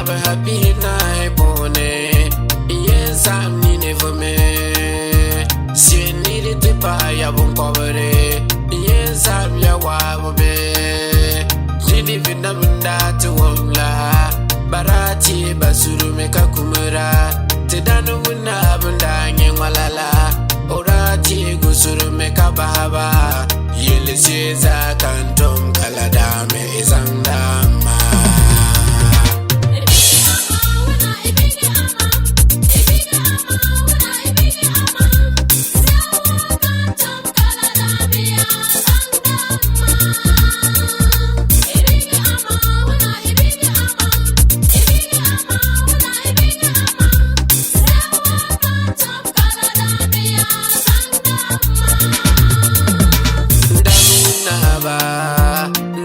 Dabeha pihinaahi puuni n yɛn saɣim Ninive mi. Siɣi ti pahi ya binkɔbiri n yɛn saɣim ya waabu mi. Ninive nam n-daa ti wum la, bɛ daa teei ba surimi ka kumira. Ti dani wuna bɛn daa nyɛ ŋɔla la, o daa teegi o surimi ka bahi ba. Yɛli shee zaa ka n tom ka la daa mi zaŋ daa ma.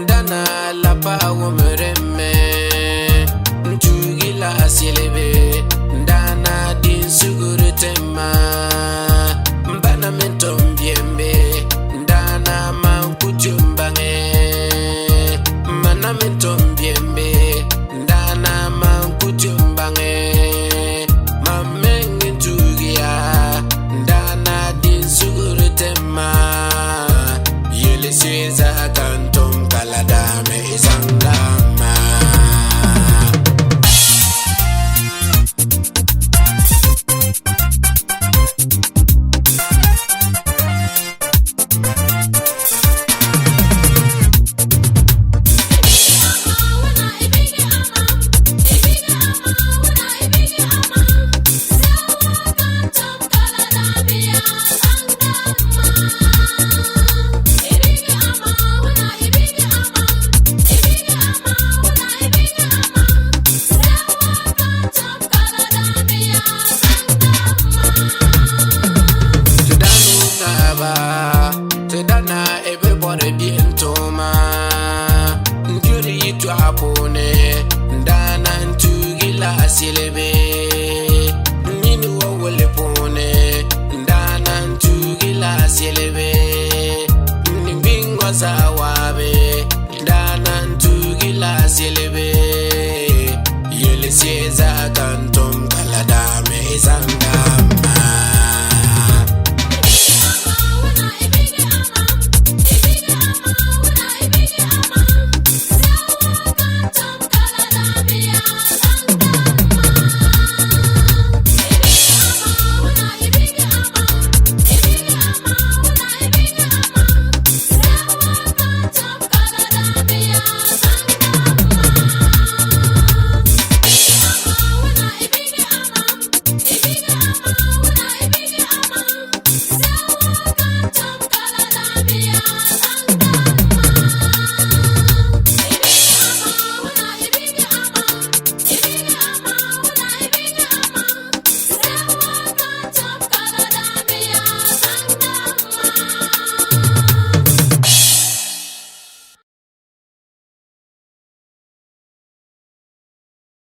Dana lapa wumreme Ntugila silebe Dana din suguru tema Mbana mentom biembe Dana man kuchumbange Mana mentom biembe Dana man kuchumbange Mamengin tugia Dana din suguru tema Yele seza kantom kaladame izangama. Tidana ebe bɔri bihi n-tuma n-duri yi tɔha puuni n-daana n-tuugi la asilibi n-nini wa wuli puuni n-daana n-tuugi la asilibi n-niŋgbiŋ ŋɔ zaa waabi n-daana n-tuugi la asilibi yɛli shee zaa ka n tom ka la daami zaŋ daama.